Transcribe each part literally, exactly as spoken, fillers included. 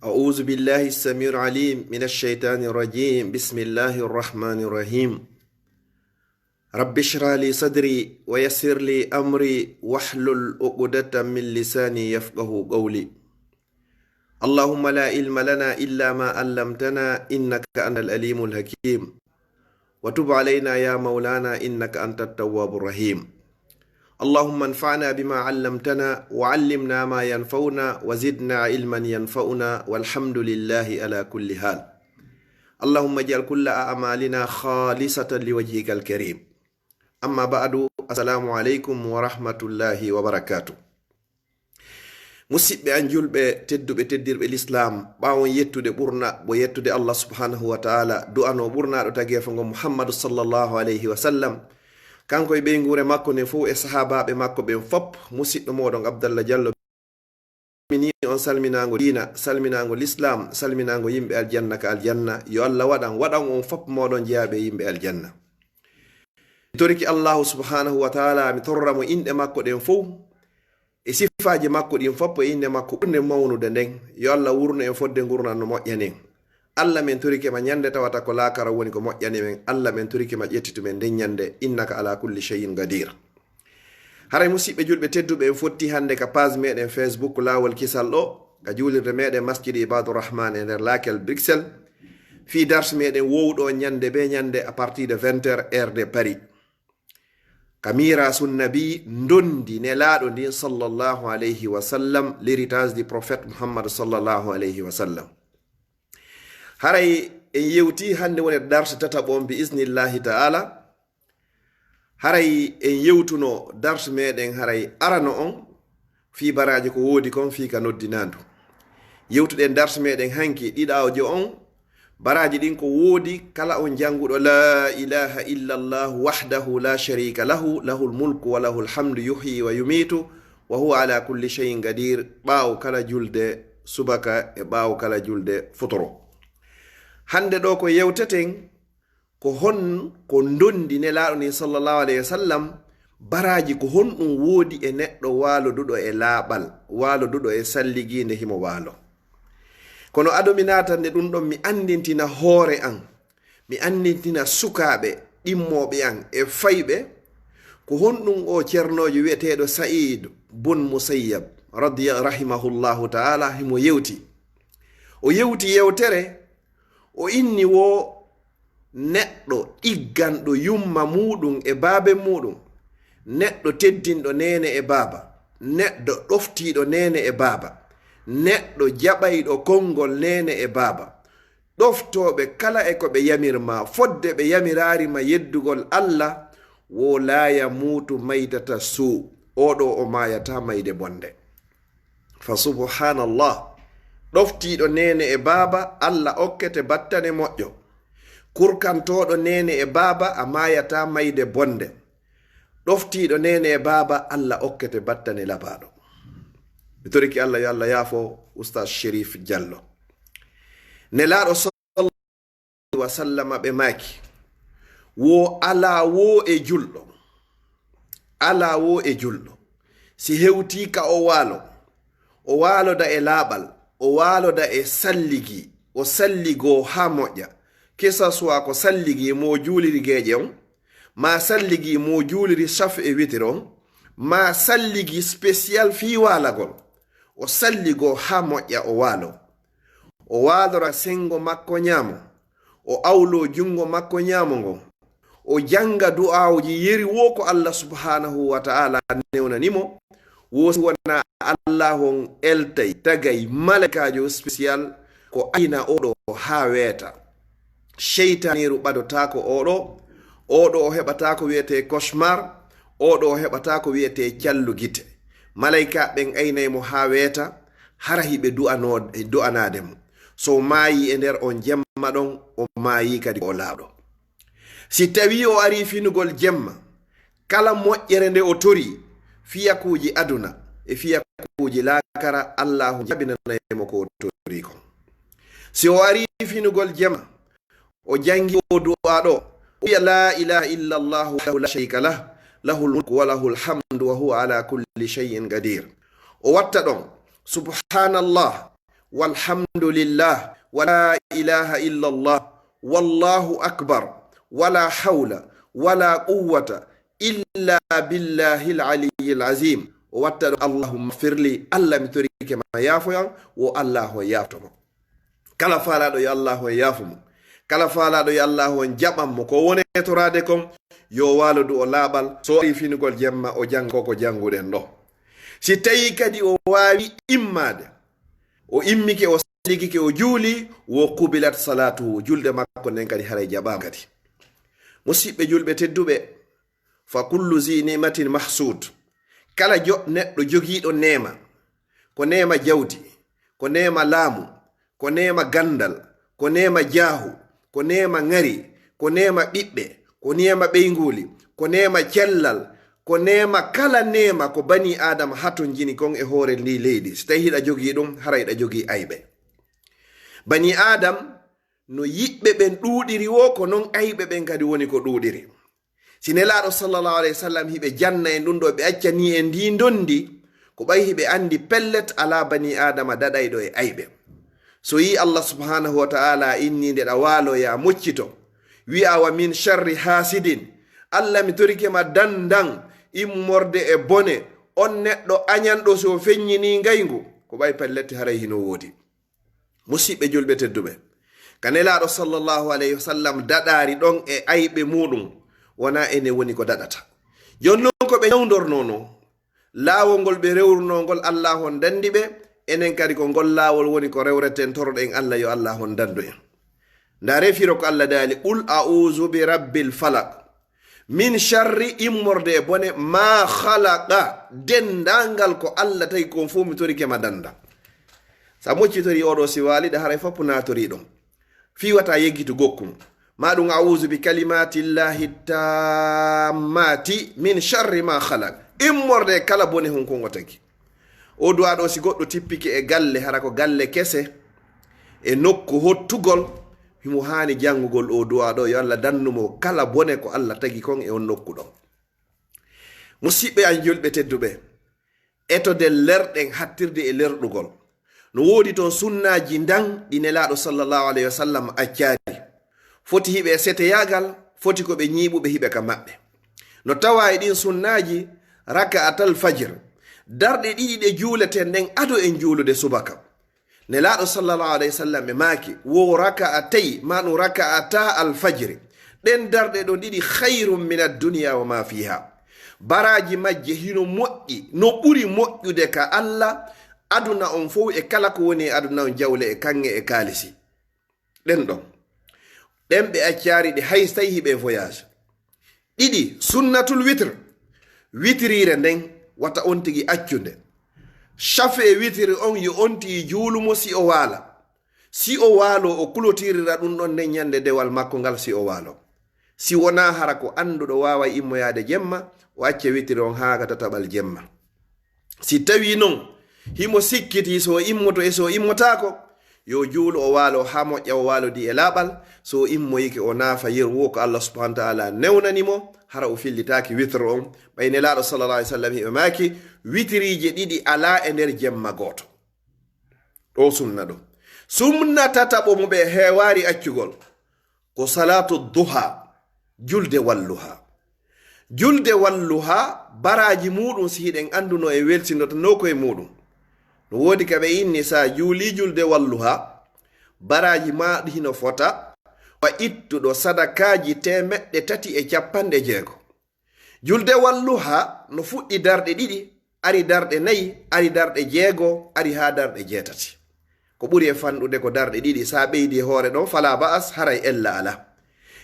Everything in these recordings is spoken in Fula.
أعوذ بالله السميع العليم من الشيطان الرجيم. بسم الله الرحمن الرحيم. رب اشرح لي صدري ويسر لي أمري واحلل عقدة من لساني يفقه قولي. اللهم لا علم لنا إلا ما علمتنا إنك أنت العليم الحكيم. وتب علينا يا مولانا إنك أنت التواب الرحيم. اللهم انفعنا بما علمتنا وعلمنا ما ينفعنا وزدنا علما ينفعنا والحمد لله على كل حال. اللهم اجعل كل أعمالنا خالصة لوجهك الكريم. أما بعد، السلام عليكم ورحمة الله وبركاته. Musidɓe an julɓe tedduɓe, teddirɓe Lislaam, ɓaawon yettude ɓurna bo yettude Allah subhanahu wa ta'ala, du'ano ɓurnaaɗo tageefo ngon Muhammadu sallallahu alayhi wa sallam, kanko e ɓeynguure makko nden fow e sahaabaaɓe makko ɓen fop, musiɗɗo mooɗon Abdallah Jallo. Salmini on salminaango diina, salminaango Lislaam, salminaango yimɓe aljanna ka aljanna. Yo Allah waɗan, waɗan on fop mooɗon jeyaaɓe yimɓe aljanna. Mi toriki Allahu subhanahu wa ta'ala, mi torra mo inɗe makko ɗen fow, e sifaaji makko ɗin fof, e innde makko ɓurnde mawnude nden. Yo Allah wurnu en fodde ngurndan no moƴƴani en. Allah, men torike ma ñande tawata ko laakara woni ko moƴƴani men. Allah, men torike ma ƴettitu men nden ñande. Innaka ala kulli shay'in qadir. Haray musiɓɓe julɓe tedduɓe, en fotti hannde ka page meɗen Facebook Laawol Kisal ɗo, ka juulirde meɗen Masjidi Ibadur Rahman e nder Lakel Bruxelles. Fii dars meɗen wowɗo ñande be ñande à partir de vingt heures, heure de Paris. Ka Mirasun Nabi, ndondi Nelaaɗo ndin sallallahu alayhi wa sallam, l'héritage du prophète Muhammad sallallahu alayhi wa sallam. Haray en yewti hannde woni darsu tataɓo on bi iznillahi ta'ala. Haray en yewtuno darsu meɗen haray arano on, fii baraaji ko woodi kon fii ka noddinaandu. Yewtuɗen darsu meɗen hanki ɗiɗaawjo on, baraaji ɗin ko woodi kala on jannguɗo la ilaha illa Allah wahdahu la sharika lahu, lahul mulku wa lahul hamdu yuhyi wa yumitu, wa huwa ala kulli shay'in qadir, ɓaawo kala julde subaka e ɓaawo kala julde futuro. Hannde ɗo ko yewteten ko hon ko ndondi Nelaaɗo ni sallallahu alayhi wa sallam, baraaji ko honɗum woodi e neɗɗo waaloduɗo e laaɓal, waaloduɗo e salligiinde himo waalo. Kono ado mi naatande ɗum ɗon, mi anndintina hoore an, mi anndintina sukaaɓe ɗimmooɓe an e fayɓe, ko honɗum o ceernoojo wi'eteeɗo Sa'iid bun Musayyab radiya-, rahimahullahu ta'ala, himo yewti. O yewti yewtere, o inni wo neɗɗo ɗigganɗo yumma muuɗum e baabe muuɗum, neɗɗo teddinɗo neene e baaba, neɗɗo ɗoftiiɗo neene e baaba, neɗɗo jaɓayɗo konngol neene e baaba, ɗoftooɓe kala e ko ɓe yamir ma, fodde ɓe yamiraari ma yeddugol Allah, wo laa yamuutu maytata suu, oo ɗoo o maayataa mayde bonde. Fa subhanallah. Ɗoftiiɗo neene e baaba, Allah okkete battane moƴƴo. Kurkantooɗo neene e baaba, a maayataa mayde bonde. Ɗoftiiɗo neene e baaba, Allah okkete battane labaaɗo. Mi toriki Allah, yo Allah yaafo Ustaz Sherif Diallo. Nelaaɗo sallallahu wa sallama ɓe maaki, wo alaa wo e julɗo, alaa wo e julɗo, si hewtii ka o waalo, o waaloda e laaɓal, o waaloda e salligi, o salligoo haa moƴƴa, que ça soit ko salligi mo juuliri geeƴe on, maa salligi mo juuliri saf e witir on, maa salligi spécial fii waalagol, o salligoo haa moƴƴa o waalo. O waalora senngo makko ñaamo, o awloo junngo makko ñaamo ngon, o jannga du'aawuji yeri wo ko Allah subhanahu wa ta'ala newnani mo, wo si wonaa Allah on eltay, tagay malaykaajo spécial, ko ayna oo ɗoo haa weeta. Seytaaniiru ɓadotaako oo ɗoo, oo ɗoo o heɓataa ko wi'etee cauchemar, oo ɗoo o heɓataa ko wi'etee callu gite. Malaykaaɓe ɓen aynay mo haa weeta, hara hiɓe du'anoo-, du'anaade mo. So o maayii e nder on jemma ɗon, o maayii kadi ko o laawɗo. Si tawii o arii finugol jemma, kala moƴƴere nde o torii, fiyakuuji aduna e fiyakuuji laakara, Allaahu jabinanay mo ko o torii kon. Si o arii finugol jemma, o janngi o du'aa ɗoo, o wi'a, "La ilaha illa Allah wahdahu la sharika lah, lahul mulku wa lahul hamdu wa huwa ala kulli shay'in qadir." O watta ɗon, "Subhanallah, walhamdulillah, wala ilaha illallah, wallahu akbar, wala hawla wala quwwata illa billahil aliyyil azim. O watta ɗo, "Allahumma firli, Allah, mi torike ma, yaafo yam." Wo Allah on yaafto mo. Kala faalaaɗo yo Allah on yaafo mo. Kala faalaaɗo yo Allah on jaɓan mo. Ko woni e toraade kon, yo waalo du o laaɓal. So ari finugol jemma, o jannga ko ko jannguɗen ɗo. Si tawi kadi o waawi immaade, o immike, o salligike, o juuli, wo qubilat salatuhu, julde makko nden kadi haray jaɓaama kadi. Musiɓɓe julɓe tedduɓe, fa kullu zi ni'matin mahsud. Kala jo-, neɗɗo jogiiɗo neema, ko neema jawdi, ko neema laamu, ko neema ganndal, ko neema jaahu, ko neema ŋari, ko neema ɓiɓɓe, ko neema ɓeynguuli, ko neema cellal, ko neema, kala neema ko banii Aadama hatonjini kon e hoore ndii leydi. Si tawii hiɗa jogii ɗum, hara hiɗa jogii ayɓe. Banii Aadam, no yiɓɓe ɓen ɗuuɗiri woo, ko non ayɓe ɓen kadi woni ko ɗuuɗiri. Si Nelaaɗo sallallahu alayhi wa sallam hiɓe janna en ɗum ɗo, ɓe accanii en ndii ndondi, ko ɓay hiɓe anndi pellet alaa banii Aadama daɗayɗo e ayɓe. So yii Allah subhanahu wa ta'ala inni nde ɗa waalo ya moccito, wi'a, "Wa min sharri hasidin." Allah, mi torike ma dandan immorde e bone on neɗɗo añanɗo so feññinii ngayngu, ko ɓay pellet haray hino woodi. Musiɓɓe julɓe tedduɓe, ka Nelaaɗo sallallahu alayhi wa sallam daɗaari ɗon e ayɓe muuɗum, wonaa enen woni ko daɗata. Jooni non ko ɓe ñawndornoo non, laawol ngol ɓe rewrunoo ngol, Allah on danndi ɓe, enen kadi ko ngol laawol woni ko rewreten, toroɗen Allah yo Allah on danndu en. Ndaaree firo ko Allah daali, "Qul a'udhu bi rabbil falaq." Min sharri, immorde e bone, ma khalaqa, denndaangal ko Allah tagi kon fof, mi torike ma dannda. Sa moccitorii oɗo si waali ɗa, haray foppu naatorii ɗon. Fii wata yeggitu gokkum. Ma ɗum, "A'udhu bi kalimatillahi tammati min sharri ma khalaq." Immorde e kala bone hon kon o tagi. O du'a ɗo, si goɗɗo tippike e galle, hara ko galle kese, e nokku hottugol, himo haani janngugol o du'a ɗo, yo Allah dannu mo kala bone ko Allah tagi kon e on nokku ɗon. Musiɓɓe an julɓe tedduɓe, etoden lerɗen hattirde e lerɗugol. No woodi toon sunnaaji ndan ɗi Nelaaɗo sallallahu alayhi wa sallam accaali. Foti hiɓe e seteyaagal, foti ko ɓe ñiiɓuɓe hiɓe ka maɓɓe. No tawaa e ɗin sunnaaji, raka'atal fajr, darɗe ɗiɗi ɗe juuleten ɗen ado en juulude subaka. Nelaaɗo sallallahu alayhi wa sallam e maaki, wo raka'atay, ma ɗum raka'ata alfajri. Ɗen darɗe ɗon ɗiɗi, khayrun min ad-dunya wa ma fiha. Baraaji majje hino moƴƴi, no ɓuri moƴƴude ka Allah, aduna on fow e kala ko woni e aduna on, jawle e kaŋŋe e kaalisi. Ɗen ɗon. Ɗen ɓe accaari ɗe hay so tawi hiɓe voyage. Ɗiɗi, sunnatul witr. Witiriire nden, wata on tigi accu nde. Shafe witiri on, yo on tigi juulu mo si o waala. Si o waalo, o kulotirira ɗum ɗon nden ñande dewal makko ngal si o waalo. Si wonaa hara ko annduɗo waaway immoyaade jemma, o acca witiri on haa ka tataɓal jemma. Si tawii non himo sikkiti so o immoto e so o immotaako, yo juulu o waalo haa moƴƴa, o waalodii e laaɓal. So o immoyike, o naafa yerwoo ko Allah subhanahu wa ta'ala newnani mo, hara o fillitaaki witr on. Ɓay Nelaaɗo sallallahu alayhi wa sallam hiɓe maaki, witiriije ɗiɗi alaa e nder jemma gooto. Ɗo sunna ɗo. Sunna tataɓo mo ɓe heewaari accugol ko salatu duha, julde walluha. Julde walluha, baraaji muuɗum, si hiɗen annduno en welsindotonoo ko e muuɗum. No woodi ka ɓe inni, sa juulii julde walluha, baraaji maaɗi hino fota wa ittuɗo sadakaaji teemeɗɗe tati e capanɗe jeego. Julde walluha no fuɗɗi darɗe ɗiɗi, ari darɗe nayi, ari darɗe jeego, ari haa darɗe jeetati. Ko ɓuri e fanɗude ko darɗe ɗiɗi, sa ɓeydi e hoore ɗon, fala ba'as, haray ella alaa.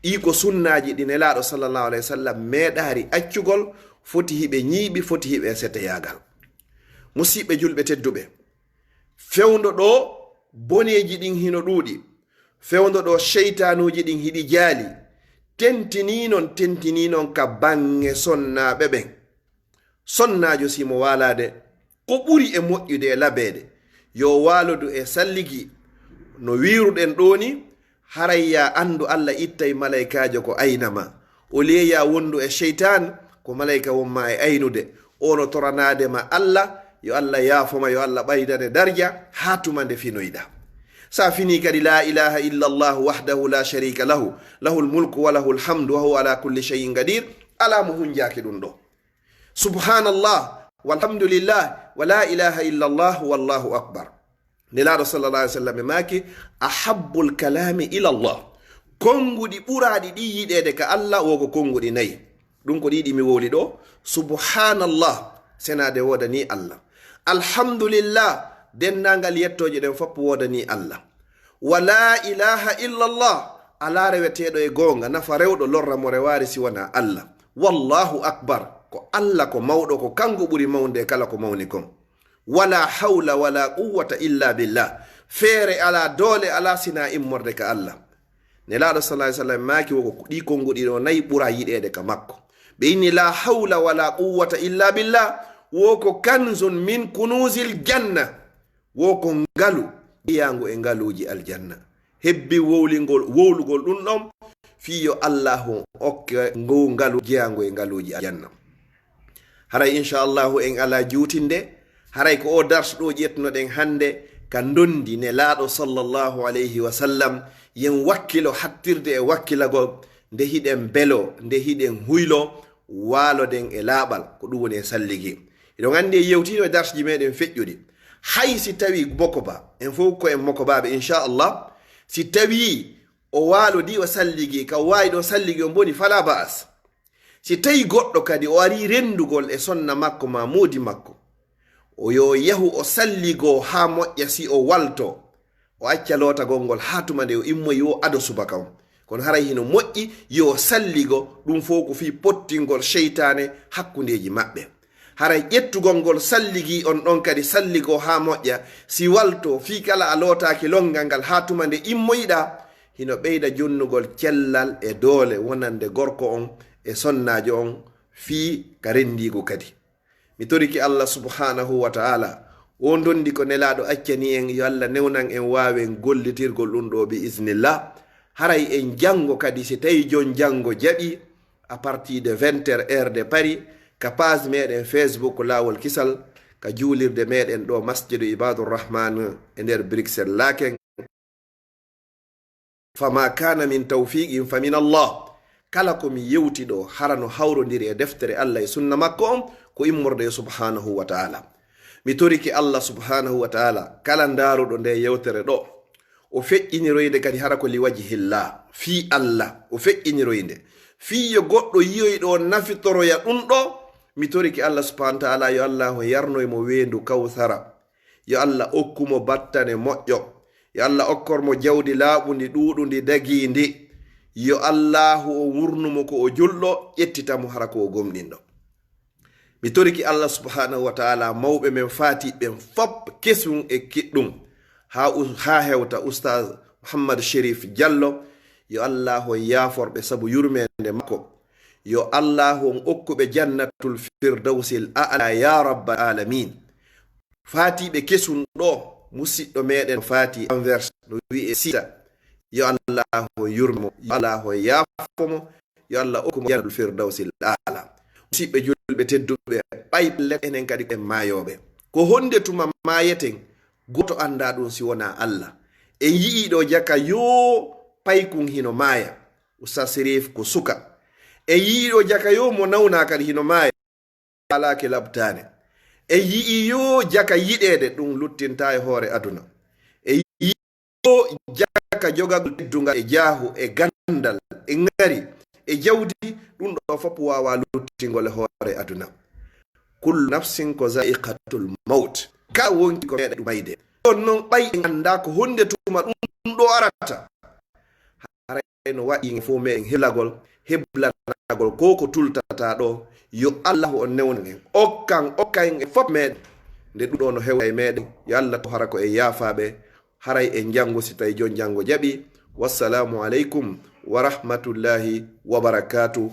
Ɗii ko sunnaaji ɗi Nelaaɗo sallallahu alayhi wa sallam meeɗaari accugol, foti hiɓe ñiiɓi, foti hiɓe seteyaagal. Musiɓɓe julɓe tedduɓe, fewndo ɗo boneeji ɗin hino ɗuuɗi, fewndo ɗo seytaanuuji ɗin hiɗi jaali, tentinii non, tentinii non ka baŋŋe sonnaaɓe ɓen. Sonnaajo si mo waalaade, ko ɓuri e moƴƴude e labeede, yo waalodu e salligi, no wiiruɗen ɗoo ni, haray ya anndu Allah ittay malaykaajo ko ayna ma. O liyeya wondu e seytaan, ko malayka won ma e aynude. O no toranaade ma Allah, Yo Allah yaafoma, yo Allah ɓaydane darja haa tuma nde finoyɗa. Sa fini kadi, la ilaha illa Allah wahdahu la sharika lahu, lahul mulku wa lahul hamdu wa huwa ala kulli shay'in qadir. Ala mo hunjaaki ɗum ɗo. Subhanallah, walhamdulillah, wa la ilaha illa Allah, wallahu akbar. Nelaaɗo sallallahu alaihi wasallam maaki, ahabbul kalami ila Allah. Konnguɗi ɓuraaɗi ɗi yiɗeede ka Allah wo ko konnguɗi nayi. Ɗum ko ɗiɗi mi wowli ɗo. Subhanallah, senaade woodani Allah. Alhamdulillah, denndaangal yettooje ɗen fof woodani Allah. Wa la ilaha illa Allah, alaa reweteeɗo e goonga, nafa rewɗo, lorra mo rewaari si wonaa Allah. Wallahu akbar, ko Allah ko mawɗo, ko kanko ɓuri mawnde e kala ko mawni kon. Wala hawla wala quwwata illa billah, feere alaa, doole alaa, sinaa immorde ka Allah. Nelaaɗo sallallahu alaihi wasallam maaki, wo ko ɗi konnguɗi ɗo nayi ɓura yiɗeede ka makko. Ɓe inni, la hawla wala quwwata illa billah, wo ko kanzun min kunuzil janna, wo ko ngalu jeyaangu e ngaluuji aljanna. Hebbi wowlingol, wowlugol ɗum ɗon, fii yo Allahu okke ngol ngalu jeyaangu e ngaluuji aljanna. Haray, inchallahu, en alaa juutinde. Haray ko o dars ɗo ƴettunoɗen hannde ka ndondi Nelaaɗo sallallahu alayhi wa sallam. Yen wakkilo hattirde e wakkilagol nde hiɗen belo, nde hiɗen huylo, waaloɗen e laaɓal. Ko ɗum woni e salligi. Hiɗon anndi en yewtiino e darsji meɗen feƴƴuɗi. Hay si tawi mokoba, en fof ko en mokobaaɓe, inchallah. Si tawi o waalodi, o salligi, ka waawi ɗo salligi on boni, fala ba'as. Si tawi goɗɗo kadi o ari renndugol e sonna makko maa moodi makko, o yo yahu o salligoo haa moƴƴa, si o walto, o acca lootagol ngol haa tuma nde o immoyi wo ado subaka on. Kono haray hino moƴƴi yo salligo, ɗum fof ko fii pottingol seytaane hakkundeeji maɓɓe. Haray ƴettugol ngol salligi on ɗon kadi salligoo haa moƴƴa, si walto fii kala a lootaaki lonngal ngal haa tuma nde immoyiɗaa, hino ɓeyda jonnugol cellal e doole wonande gorko on e sonnaajo on fii ka renndiigu kadi. Mi torike Allah subhanahu wa ta'ala, o ndondi ko Nelaaɗo accani en, yo Allah newnan en waawen gollitirgol ɗum ɗo bi iznillah. Haray en janngo kadi, si tawi jon janngo jaɓi, à partir de vingt heures, heure de Paris, ka page meɗen Facebook Laawol Kisal, ka juulirde meɗen ɗo Masjidu Ibadur Rahman e nder Bruxelles Laken. Fama kana min tawfiqin fa min Allah. Kala ko mi yewti ɗo, hara no hawrondiri e deftere Allah e sunna makko on, ko immorde e subhanahu wa ta'ala. Mi torike Allah subhanahu wa ta'ala, kala ndaaruɗo nde yewtere ɗo, o feƴƴiniroyde kadi hara ko li wajhillah, fii Allah, o feƴƴiniroyde. Fii yo goɗɗo yiyoy ɗo nafitoroya ɗum ɗo, mi torike Allah subhanahu wa ta'ala, yo Allah on yarnoy mo weendu Kawsara. Yo Allah okku mo battane moƴƴo. Yo Allah okkor mo jawdi laaɓundi, ɗuuɗundi, dagiindi. Yo Allahu o wurnu mo ko o julɗo, ƴettita mo hara ko o gomɗinɗo. Mi toriki Allah subhanahu wa ta'ala, mawɓe men faati ɓen fop, kesun e kiɗɗun, haa us-, haa hewta Ustaz Muhammad Sherif Diallo. Yo Allahu on yaafor ɓe sabu yurmeende makko. Yo Allahu on okku ɓe jannatul firdawsil a'la ya rabbal alamin. Faatiiɓe kesun ɗo, musiɗɗo meɗen faati Anvers, no wi'e Sita. Yo Allahu on yurmo, yo Allahu on yaafo mo, yo Allah okku mo jannatul firdawsil a'la. Musiɓɓe julɓe tedduɓe, ɓay pellet enen kadi ko en maayooɓe. Ko honde tuma maayeten? Gooto anndaa ɗum si wonaa Allah. En yi'ii ɗo jaka yo paykun hino maaya. Ustaz Sherif ko suka. En yi'ii ɗo jaka yo mo nawnaa kadi hino maaya. Alaake labtaane. En yi'ii yo jaka yiɗeede, ɗum luttintaa e hoore aduna. En yi'ii yo jaka jogagol teddungal e jaahu e ganndal e ŋari e jawdi, ɗum ɗo fop waawaa luttingol e hoore aduna. Kullu nafsin ko za'iqatul mawt. Kala wonki ko meeɗa ɗum mayde. Ɗon non ɓay en anndaa ko honde tuma ɗum ɗo arata. Haray no waɗi en fof meɗen heblagol, heblanagol ko ko tultata ɗo. Yo Allahu on newnan en. Okkan, okkan en fof meɗen. Nde ɗum ɗo no hewta e meɗen, yo Allah to hara ko en yaafaaɓe. Haray en janngo si tawi jon janngo jaɓi. Wassalamu aleykum wa rahmatullahi wa barakatuh.